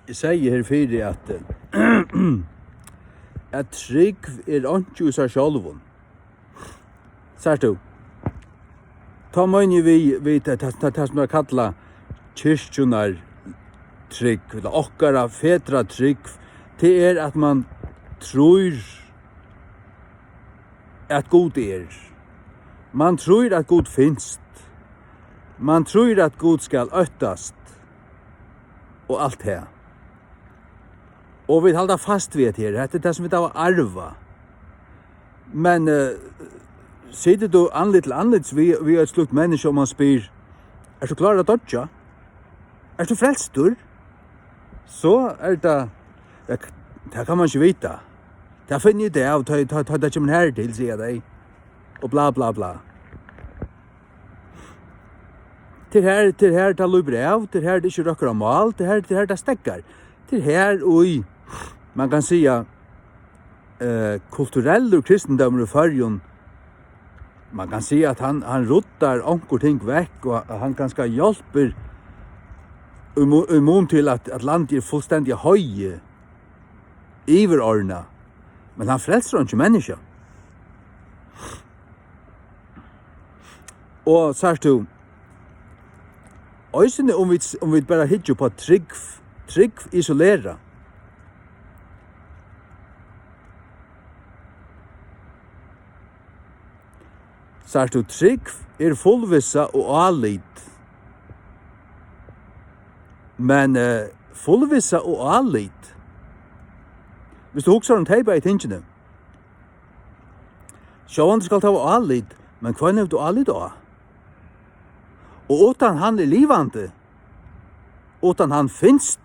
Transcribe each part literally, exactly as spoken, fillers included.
Eg segði her fyri, at, at trúgv er einki í sær sjálvum. Sært tú? Tá meini eg við, við tað, tað, tað, tað, sum er kallað kirkjunnar trúgv, ella okkara fetra trúgv, tað er, at mann trýr, at Gud er. Mann trýr, at Gud finst. Mann trýr, at Gud skal óttast. Og alt tað. Og vit halda fast við hetta her. Hetta er tað, sum vit hava arvað. Men, eh, situr tú andlit til andlits við, við eitt slíkt menniskja, og mann spyr: "Ert tú klárur at doyggja? Ert tú frelstur?" So er tað, ja, k-, tað kann mann ikki vita. Tað finni eg út av, tá, tá, tá tað kemur her til, siga tey. Og bla, bla, bla. Tað er her, tað er her, tað lýpur av, tað er her, tað ikki røkkur á mál, tað er her, tað er her, tað steðgar. Tað er her, ið, mann kann siga, eh, kulturellur kristindómur í Føroyum, mann kann siga, at hann, hann ruddar onkur ting vekk, og at hann kanska hjálpir í mu-, í mun til, at, at landið er fullstendiga hoyði, yvirordnað, men hann frelsir einki menniskja. Og sært tú, eisini um vit, um vit bara hyggja upp á trúgv, trúgv isolera. Sært tú, trúgv er fullvissa og álit. Men, eh, fullvissa og álit, viss tú hugsar um tey bæði tingini, sjálvandi skalt tú hava álit, men hvønn hevur tú álit á? Og uttan hann er livandi, uttan hann finst,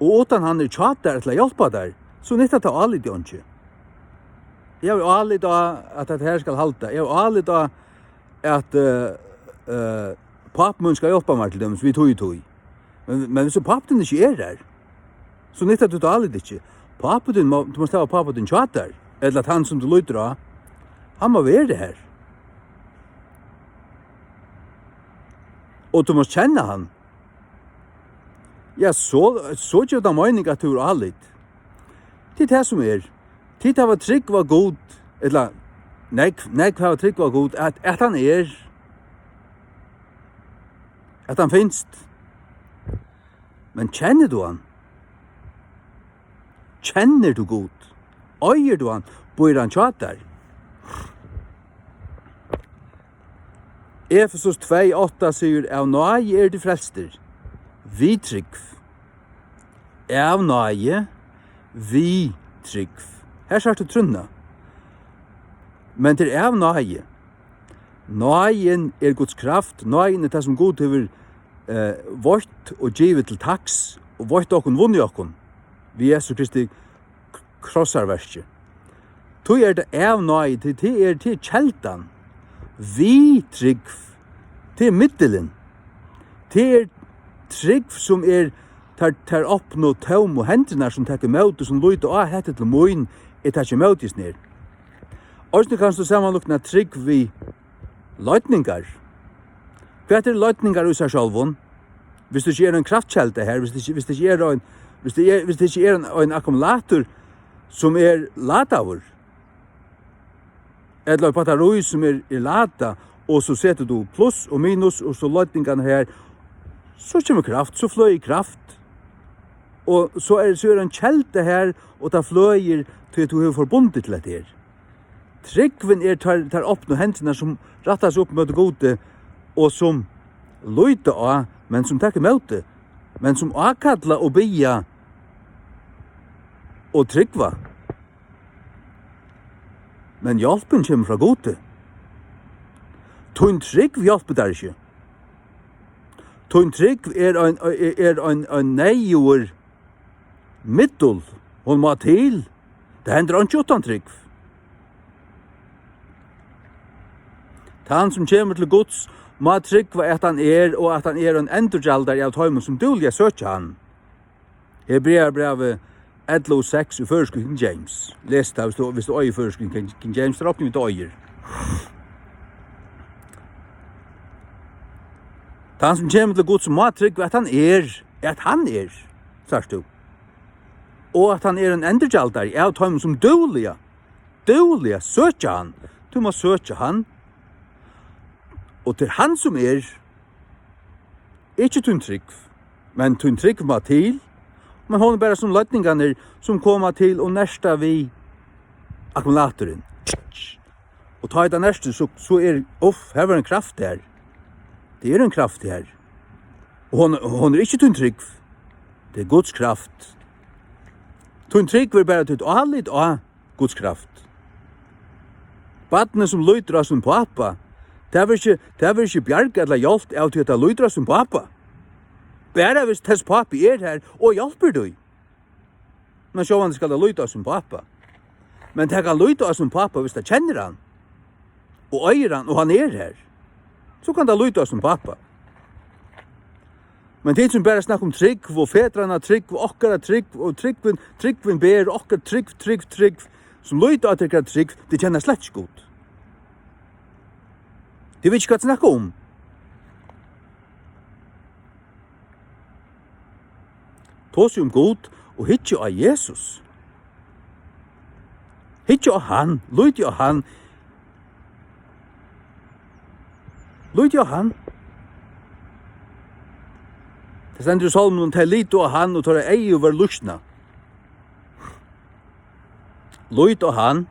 og uttan hann er hjá tær til at hjálpa tær, so nyttar tað álitið einki. Eg havi álit á, at hetta her skal halda. Eg havi álit á, at, eh, eh, pápi mín skal hjálpa mær, til dømis, við tí og tí. Men, men viss pápi tín ikki er har, so nyttar tað álitið ikki. Pápi tín má, tú mást hava pápa tín hjá tær, ella at hann, sum tú lítur á, hann má vera har. Og tú mást kenna hann. Ja, so, so gevur tað meining, at tú hevur álit. Tað er tað, sum er. Tit hava trúgv á Gud, ella nógv, nógv hava trúgv á Gud, at, at hann er, at hann finst. Men kennir tú hann? Kennir tú Gud? Eigur tú hann? Býr hann hjá tær? Efesus tvey átta sigur: "Av náði eru tit frelstir, við trúgv." Av náði, við trúgv. Her sært tú trúnna. Men tað er av náði. Náðin er Guds kraft. Náðin er tað, sum Gud hevur, eh, veitt og givið til taks, og veitt okkum, vunnið okkum, við Jesu Kristi k-, krossarverki. Tí er tað av náði, tí tað er, tað er keldan. Við trúgv, tað er miðilin. Tað er trúgv, sum er tær, tær opnu, tómu hendurnar, sum taka ímóti, sum líta á: "Hetta er til mín, eg taki ímóti hesum her." Eisini kanst tú samanlíkna trúgv við leidningar. Hvat eru leidningar í sær sjálvum? Viss tað ikki er ein kraftkelda her, viss tað ikki, viss tað ikki er ein, viss tað er, viss tað ikki er ein, ein akkumulator, sum er ladaður, ella eitt battarí, sum er, er ladað, og so setur tú pluss og minus, og so leidningarnar her, so kemur kraft, so fløðir kraft, og so er, so er ein kelda her, og tað fløðir, tí at tú hevur forbundið til hetta her. Trúgvin er tær, tær opnu hendurnar, sum rætta seg upp móti Gudi, og sum líta á, men sum taka ímóti, men sum ákalla og biðja og trúgva. Men hjálpin kemur frá Gudi. Tín trúgv hjálpir tær ikki. Tín trúgv er ein, er ein, ein neyðugur middil. Hon má til. Tað hendir einki uttan trúgv. Tann, sum kemur til Guds, má trúgva, at hann er, og at hann er ein endurgjaldari av teimum, sum dúgliga søkja hann. Hebrearabrævið ellivu seks í føroyskum King James. Les tað, viss tú, viss tú eigur føroyskum King, King James, tað rokni vit eigur. Tann, sum kemur til Guds, má trúgva, at hann er, at hann er, sært tú. Og at hann er ein endurgjaldari av teimum, sum dúgliga, dúgliga søkja hann. Tú mást søkja hann. Og tað er hann, sum er, ikki tín trúgv, men tín trúgv má til. Men hon er bara sum leidningarnir, sum koma til og nerta við akkumulatorin. Og tá ið tað nertir, so, so er, uff, her var ein kraft her. Tað er ein kraft her. Og hon, hon er ikki tín trúgv. Tað er Guds kraft. Tín trúgv er bara títt álit á Guds kraft. Barnið, sum lítur á sín pápa, tað verður ikki, tað verður ikki bjargað ella hjálpt av tí, at tað lítur á sín pápa. Bara hvis tess pápi er har og hjálpir tí. Men sjálvandi skal tað líta á sín pápa. Men tað kann líta á sín pápa, hvis tað kennir hann, og eigur hann, og hann er har. So kann tað líta á sín pápa. Men tit, sum bara snakka um trúgv og fedranna trúgv og okkara trúgv og trúgvin, trúgvin ber okkara trúgv, trúgv, trúgv, sum líta á tykkara trúgv, tit kenna slett ikki Gud. Tit vita ikki, hvat tit snakka um. Tosi um Gud og hyggja á Jesus. Hyggja á hann, lítið á hann. Lítið á hann. Tað stendur í Sálminum: "Tey litu á hann, og teirra eygu vóru lýsnað." Lít á hann.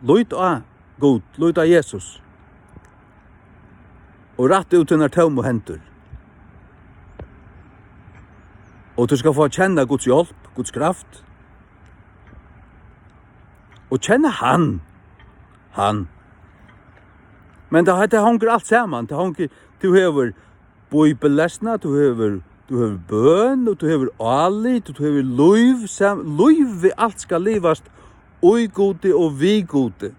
Lít á Gud, lít á Jesus. Og rætt út tínar tómu hendur. Og tú skal fáa at kenna Guds hjálp, Guds kraft. Og kenna hann. Hann. Men tað, tað hongur alt saman. Tað hongur, tú hevur bíbellesna, tú hevur, tú hevur bøn, og tú hevur álit, og tú hevur lív, sam-, lívið, alt skal livast í Gudi og við Gudi.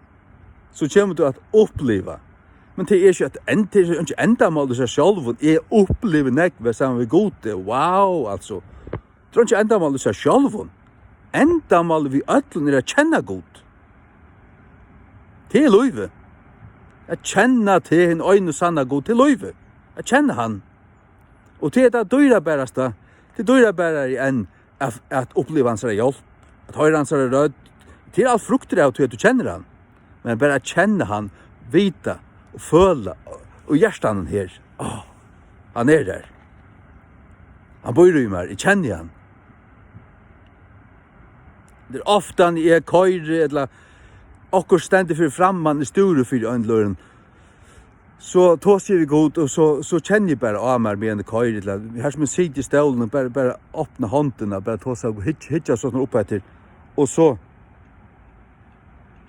So kemur tú at uppliva. Men tað er ikki eitt end-, tað er ikki endamál í sær sjálvum. Eg upplivi nógv saman við Gudi. Wow, altso. Tað er ikki endamál í sær sjálvum. Endamálið við øllum er at kenna Gud. Tað er lívið. At kenna teg, hin eina sanna Gud, tað er lívið. At kenna hann. Og tað er tað dýrabarasta. Tað er dýrabarari enn at, at uppliva hansara hjálp, at hoyra hansara rødd. Tað er alt fruktir av tí, at tú kennir hann. Men bara at kenna hann, vita og føla og hjartanum her. Á, hann er har. Hann býr í mær, eg kenni hann. Tað er ofta, eg koyri, ella okkurt stendur fyri framman, eg stúri fyri ein løðum. So tosi eg við Gud, og so, so kenni eg bara á mær, meðan eg koyri, ella her sum eg siti í stólinum, bara, bara opna hondina, bara tosa og hyggja, hyggja sovorðið upp eftir. Og so,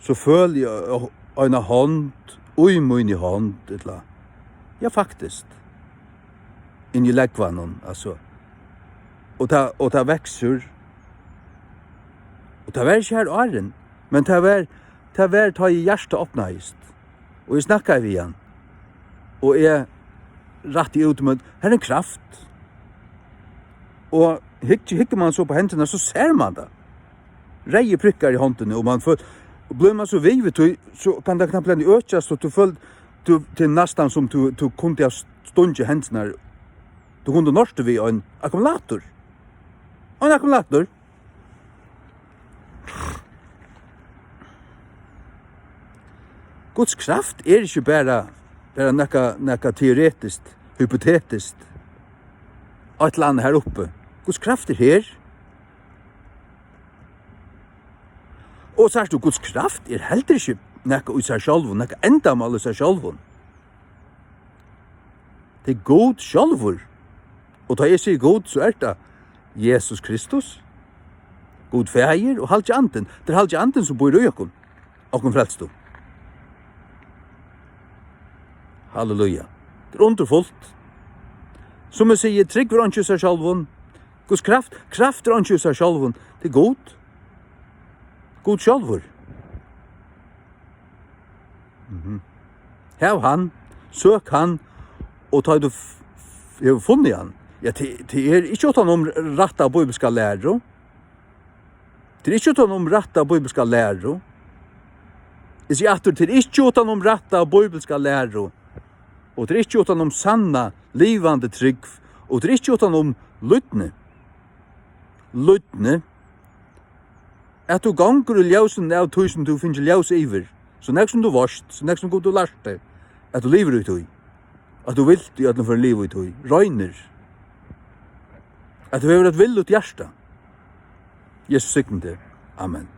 so føli eg eina hond í míni hond, ella, ja, faktiskt, inn í lógvanum, altso. Og tað, og tað veksur. Og tað var ikki har áðrenn, men tað var, tað var, tá ið hjartað opnaðist. Og eg snakkaði við hann. Og eg rætti út, men her er ein kraft. Og hygg-, hyggur mann so upp á hendurnar, so sær mann tað. Reyðir prikkar í hondini, og mann føl-, og blívur mann so við við tí, so kann tað knappliga økjast, og tú føl-, tú, tað er næstan sum tú, tú kundi ha stungið hendurnar, tú kundi nortið við ein akkumulator. Ein akkumulator. Guds kraft er ikki bara, bara nakað, nakað teoretiskt, hypotetiskt, eitt ella annað har uppi. Guds kraft er her. Og sært tú, Guds kraft er heldur ikki nakað í sær sjálvum, nakað endamál í sær sjálvum. Tað er Gud sjálvur. Og tá eg sigi Gud, so er tað Jesus Kristus, Gud Faðir og Halgi Andin. Tað er Halgi Andin, sum býr í okkum, okkum frelstu. Halleluja. Tað er undurfult. Sum eg sigi, trúgv er einki í sær sjálvum. Guds kraft, kraft er einki í sær sjálvum. Tað er Gud. Gud sjálvur. Mhm. Hav hann, søk hann, og tá tú f-, f-, hevur funnið hann. Ja, tað, tað er ikki uttan um rætta bíbliska læru. Tað er ikki uttan um rætta bíbliska læru. Eg sigi aftur, tað er ikki uttan um rætta bíbliska læru. Og tað er ikki uttan um sanna, livandi trúgv. Og tað er ikki uttan um lydni. Lydni. At tú gongur í ljósinum av tí, sum tú fingið ljós yvir, so nógv sum tú veitst, so nógv sum Gud hevur lært teg, at tú livir í tí, at tú vilt í øllum førum liva í tí, roynir, at tú hevur eitt villigt hjarta. Jesus signi teg. Amen.